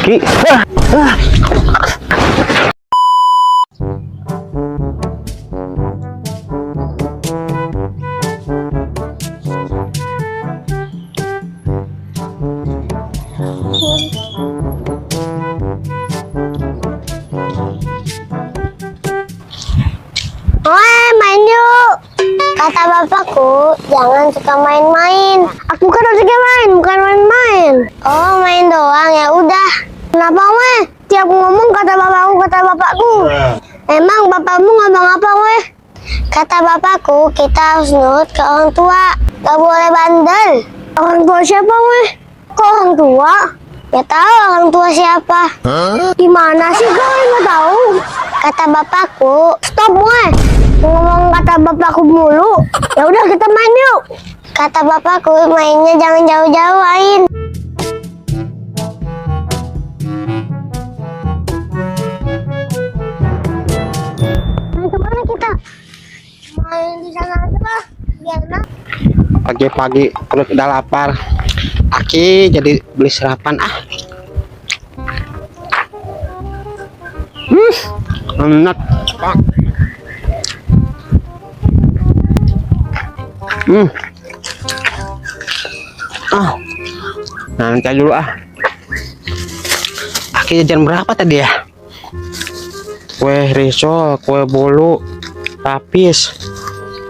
Ki. Ah, ah. Wah, main yuk. Kata bapakku, jangan suka main-main. Aku kan harusnya main, bukan main-main. Oh, main doang ya udah. Kenapa, weh? Tiap ngomong kata bapakku, kata bapakku. Emang bapakmu ngomong apa, weh? Kata bapakku, kita harus nurut ke orang tua. Gak boleh bandel. Orang tua siapa, weh? Kok orang tua? Ya tahu orang tua siapa. Gimana sih kau nggak tahu? Kata bapakku, stop weh. Ngomong kata bapakku mulu. Ya udah kita main yuk. Kata bapakku, mainnya jangan jauh-jauh, Ain. Main kemana kita? Main di sana aja lah. Biar enak. Pagi-pagi perut udah lapar. Aki jadi beli sarapan ah. Enak. Ah. Nanti dulu ah. Aki jajan berapa tadi ya? Kue risol, kue bolu, lapis,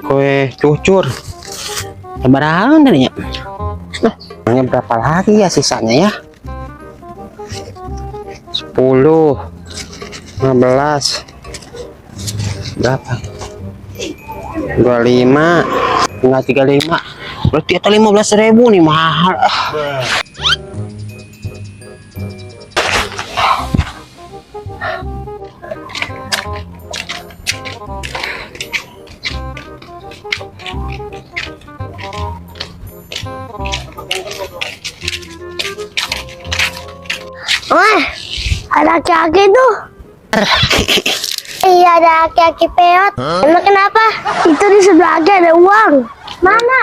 kue cucur. Lebaran tadinya. Nah, ini berapa lagi ya sisanya ya? 10, 15, berapa? 25, enggak 35. Berarti atau 15.000 nih, mahal. Ah. Wah, ada aki-aki tuh. Iya, ada aki-aki peot. Emang kenapa? Itu di sebelah aki ada uang. Mana?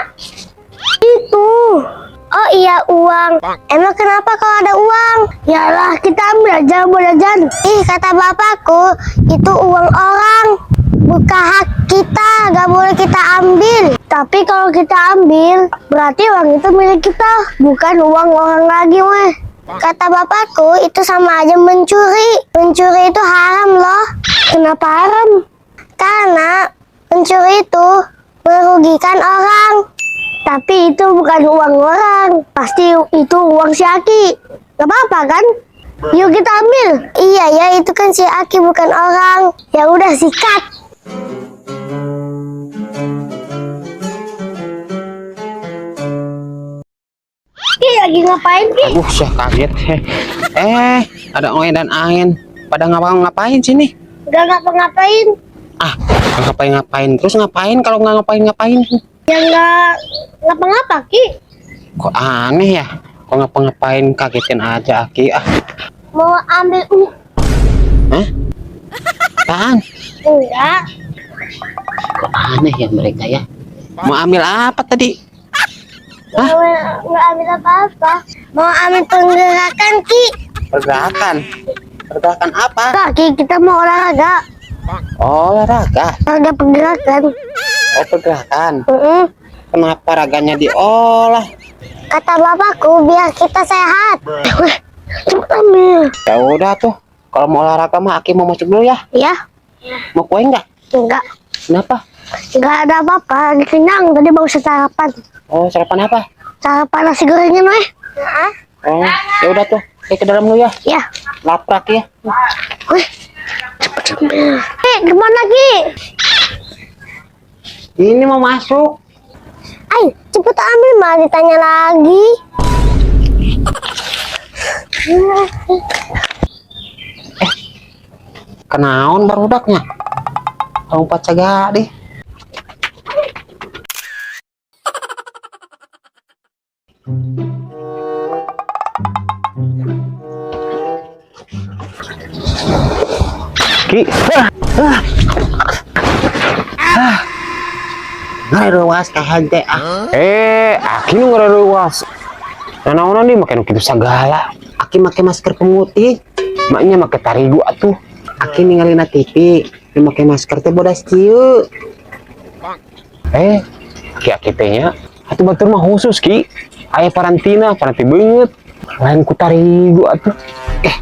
Itu. Oh iya, uang. Emang kenapa kalau ada uang? Yalah, kita ambil aja buat jajan. Ih, kata bapakku, itu uang orang. Bukan hak kita, gak boleh kita ambil. Tapi kalau kita ambil, berarti uang itu milik kita, bukan uang orang lagi, weh. Kata bapakku, itu sama aja mencuri. Mencuri itu haram loh. Kenapa haram? Karena mencuri itu merugikan orang. Tapi itu bukan uang orang. Pasti itu uang si Aki. Gak apa-apa kan? Yuk kita ambil. Iya ya, itu kan si Aki bukan orang. Ya udah sikat. Ki lagi ngapain, Ki? Aduh, saya kaget. Ada Oe dan Ain. Pada ngapa-ngapain sini? Gak ngapa-ngapain. Ah, nggak ngapain-ngapain. Terus ngapain kalau nggak ngapain-ngapain? Ya nggak ngapa-ngapa, Ki. Kok aneh ya? Kok ngapa-ngapain kagetin aja Aki. Ah, Mau ambil hah? Apaan? Enggak. Kok aneh ya mereka ya? Mau ambil apa tadi? Hah? Mau nggak ambil apa-apa. Mau ambil pergerakan, Ki. Pergerakan. Pergerakan apa? Enggak, Ki, kita mau olahraga. Oh, olahraga. Olahraga pergerakan. Oh, pergerakan. Mm-mm. Kenapa raganya diolah? Kata bapakku biar kita sehat. Weh, cepet ambil. Ya udah tuh. Kalau mau olahraga mah Aki mau masuk dulu ya. Ya, Mau kue nggak? enggak. Kenapa? Enggak ada apa-apa. Lagi kenyang. Tadi baru sarapan. Oh, sarapan apa? Sarapan nasi gorengnya, weh. Oh, ya udah tuh. Ke dalam dulu ya. Ya. Laprak ya. Weh, cepet ambil. Eh, gimana, Ki? Ini mau masuk. Ayo, cepet ambil, malah ditanya lagi. Kenaon barudaknya? Lompat cegah deh. Ki. Ah, ah. Ah. Ngarewas ka hante ah. Aki nu ngarewas. Nanaonan deui make nu kitu sagala. Aki Aki make masker pemutih. Maknya make tarigu atuh. Aki ningali na TV, nu make masker teh bodas kieu. Eh, aki-aki teh nya. Atuh batur mah khusus, Ki. Aya parantina, paranti beungeut. Lain ku tarigu atuh. Eh,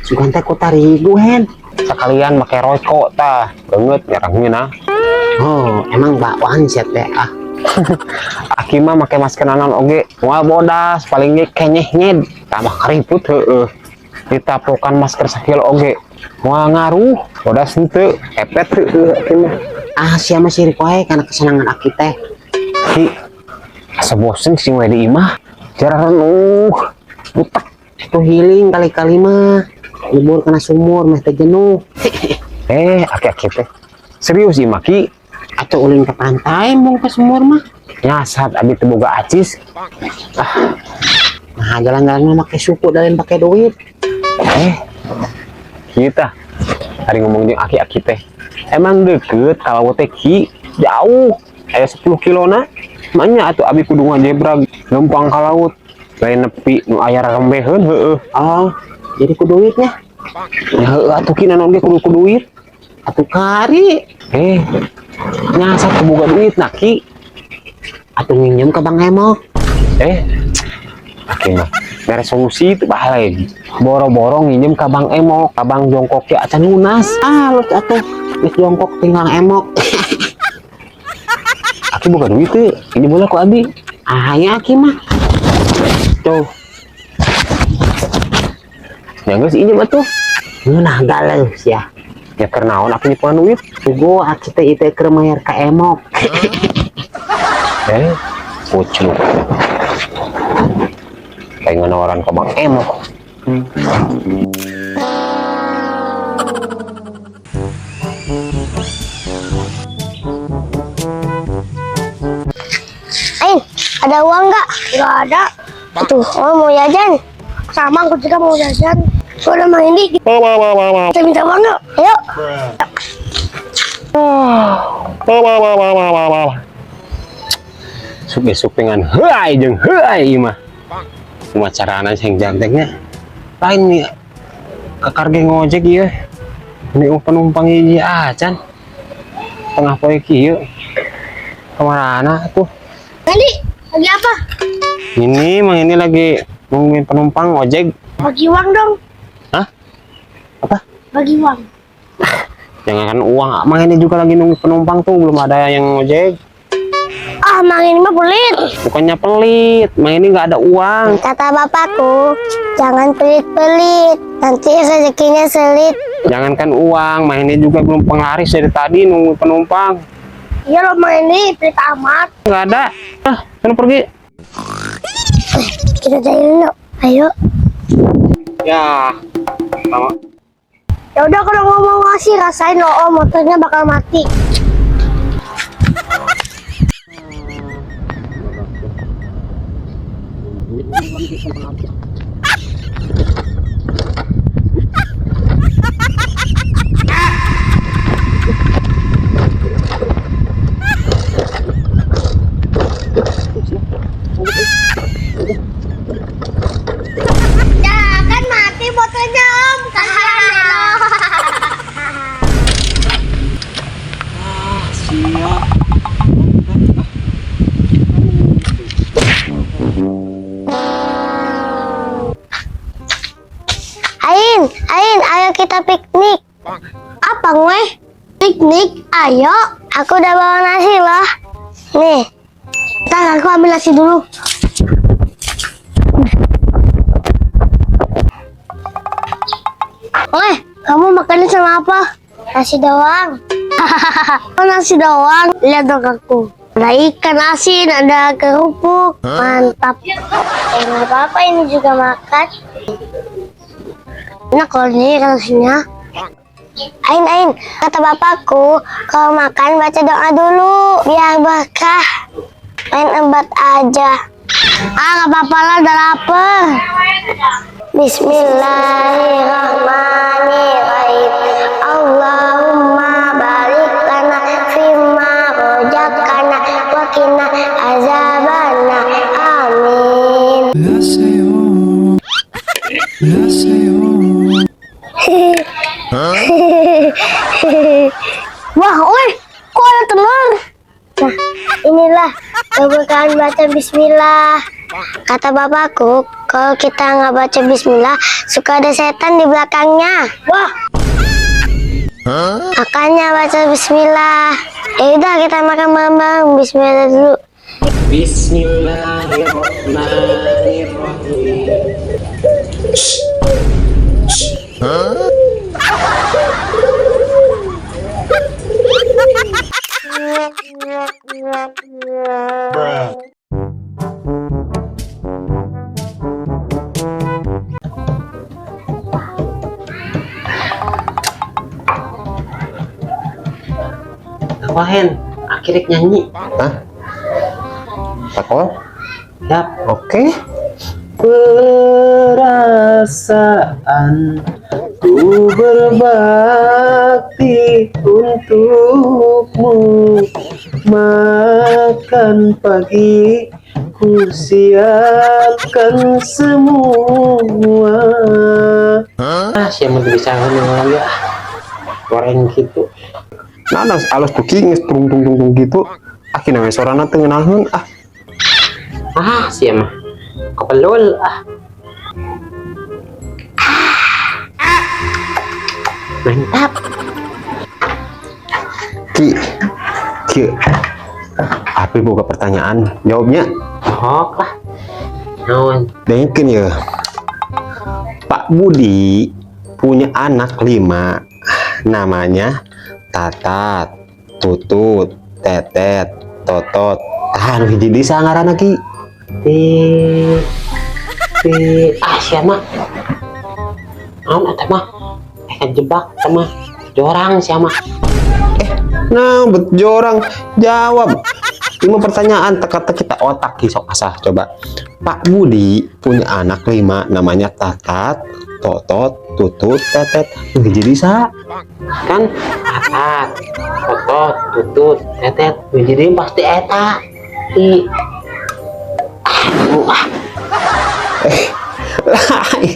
sugan teh ku tarigu, Hen. Sekalian make rokok tah, beungeut nyerangnya. Oh, emang bakwan sih teh ah. Aki mah make masker naon oge, moal bodas, paling ge kenyeh nyed. Tambah kariput heueuh. Ditapokan masker sakilo oge, moal ngaruh, bodas henteu, epet heueuh aki mah. Ah, sia mah sirik wae kana kesenangan aki teh. Ki, asa bosen sih we di imah. Jarang renung, butak. Tuh healing kali-kali mah. Libur kana sumur meh teh jenuh. Eh, aki-aki teh. Serius imah, Ki. Atau ulin ke pantai mau ke sumur mah. Nyasat abi teu boga acis. Nah, jalan-jalan mah make suku dan pakai duit. Eh, kita hari ngomong jeung aki-aki teh. Emang deket kalau teh, Ki, jauh. Aya 10 kilo na. Makanya atuh abi kudu ngajebrag lempang ka laut. Lain nepi nu aya rembeheun heueuh. Oh, jadi ku duitnya. Ya heueuh atuh, Ki, naon ge kudu ku duit. Atuh kari. Eh, nyasat teu boga duit nah, Ki. Atuh nginjem ke Bang Emok. Eh, aki mah mere solusi itu balik. Boro-boro nginjem ka Bang Emok, ka Bang Jongkok ge acan lunas. Ah, lu atuh geus jongkok tinggal emok. Aki boga duit teu, injem heula ku abi. Ah, ya aki mah. Tuh. Ya geus injem atuh. Ngeunah galeuh sia. Ya keur naon aki nyipuan duit? Pugo aki teh ieu teh keur mayar ka emok. Eh, kucluk. Kayak nawaran ke Bang Emok. Ain, ada uang nggak? Nggak ada. Tuh, oh mau jajan? Sama, aku juga mau jajan. Gua udah main di. Kita minta uang yuk. Ayo. Sup besok pengen heuay jeung heuay ieu mah. Kumaha carana sing janteknya? Lain nih kakar ge ngojek ieu. Ini penumpang hiji acan. Tengah poe kieu. Kamarana tuh? Nani, lagi apa? Ini mang ini lagi nungguin penumpang ojek. Bagi uang dong. Hah? Apa? Bagi uang. Jangankan uang, mang ini juga lagi nunggu penumpang tuh belum ada yang ngojek. Ah, mang ini mah pelit. Bukannya pelit, mang ini nggak ada uang. Kata bapakku, jangan pelit-pelit. Nanti rezekinya selit. Jangankan uang, mang ini juga belum penglaris dari tadi nunggu penumpang. Iya loh, mang ini pelit amat. Nggak ada. Ah, sana pergi. Kita jalan yuk. Ayo. Ya, sama. Ya udah kalau ngomong ngasih rasain loh, om motornya bakal mati. Ya kan mati motornya om, kasihan deh lo. Ah, siap. Ain, Ain, ayo kita piknik. Apa gue? Piknik, ayo. Aku udah bawa nasi loh. Nih. Ntar aku ambil nasi dulu. Weh, kamu makannya sama apa? Nasi doang. Oh, nasi doang. Lihat dong aku. Ada ikan asin, ada kerupuk. Mantap. Eh, nggak apa-apa ini juga makan. Enak kalau ini nasinya. Ain, Ain, kata bapakku, kalau makan baca doa dulu, biar berkah. Main embat aja. Ah, nggak apa-apa lah, udah lapar. Bismillahirrahmanirrahim. Allahumma barik lana fima rozaqtana wa qina azabannar. Amin. 안녕하세요. Wah, oi, kok ada telur? Nah, inilah keberkahan baca bismillah. Kata bapakku, kalau kita nggak baca bismillah, suka ada setan di belakangnya. Wah. Makanya baca bismillah. Ya udah, kita makan bareng-bareng. Bismillah dulu. Bismillahirrahmanirrahim. Wahen, akhirnya nyanyi. Hah? Takol? Siap. Oke. Perasaan ku berbakti untukmu. Makan pagi ku siapkan semua. Ah, siapa bisa ngomong ya? Goreng gitu. Nah, alus alus tuh ki geus tung tung tung tung gitu. Ah, kina we sorana teu ngeunaheun ah. Ah, siapa mah? Kepelul ah. Mantap. Ki. Ki. Abi boga pertanyaan, jawabnya. Sok lah. Naon? Dengekeun ya. Pak Budi punya anak 5. Namanya Tatat, Tutut, Tetet, Totot. Ah, nu hiji deui saha ngaranna, Ki? Ti ti ah, siapa? Naon eta mah? Eh, kejebak eta mah. Jorang siapa? Nah, bet jorang jawab. 5 pertanyaan teka-teki tak otak, Ki, sok asah coba. Pak Budi punya anak 5, namanya Tatat, Totot, Tutut, Tetet. Nu hiji deui saha? Kan Tatat, Totot, Tutut, Tetet, jadi pasti eta. Ti ah, ah. Lain.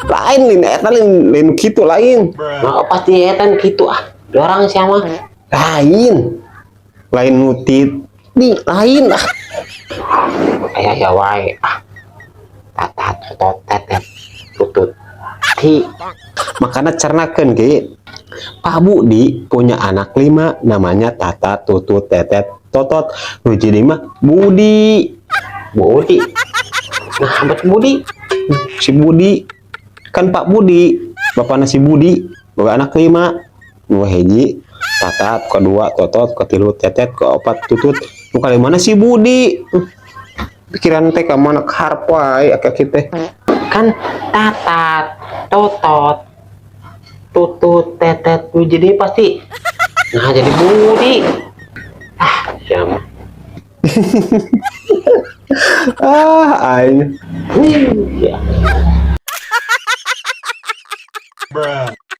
Lain lain eta, lain lain kitu, lain. Nah, pasti eta gitu ah. Jorang siapa? Lain. Lain nutit. Nih, lain ah. Aya ya wae ah. Tatat, Totot, Tetet, Tutut. Ti Makanya cernakeun, Ki. Pak Budi punya anak 5, namanya Tata, Tutut, Tetet, Totot. Nu hiji mah Budi. Budi. Nah, bet Budi. Si Budi kan Pak Budi, bapakna si Budi boga anak 5. Nu hiji Tatat, kedua Totot, ketilu Tetet, keopat Tutut, nu kalimana si Budi. Pikiran teh ka mana karep wae aki teh. Kan Tatat, Totot, Tutut, Tetet, jadi pasti. Nah, jadi Budi. Ah, siapa? Ah, aing. Ya.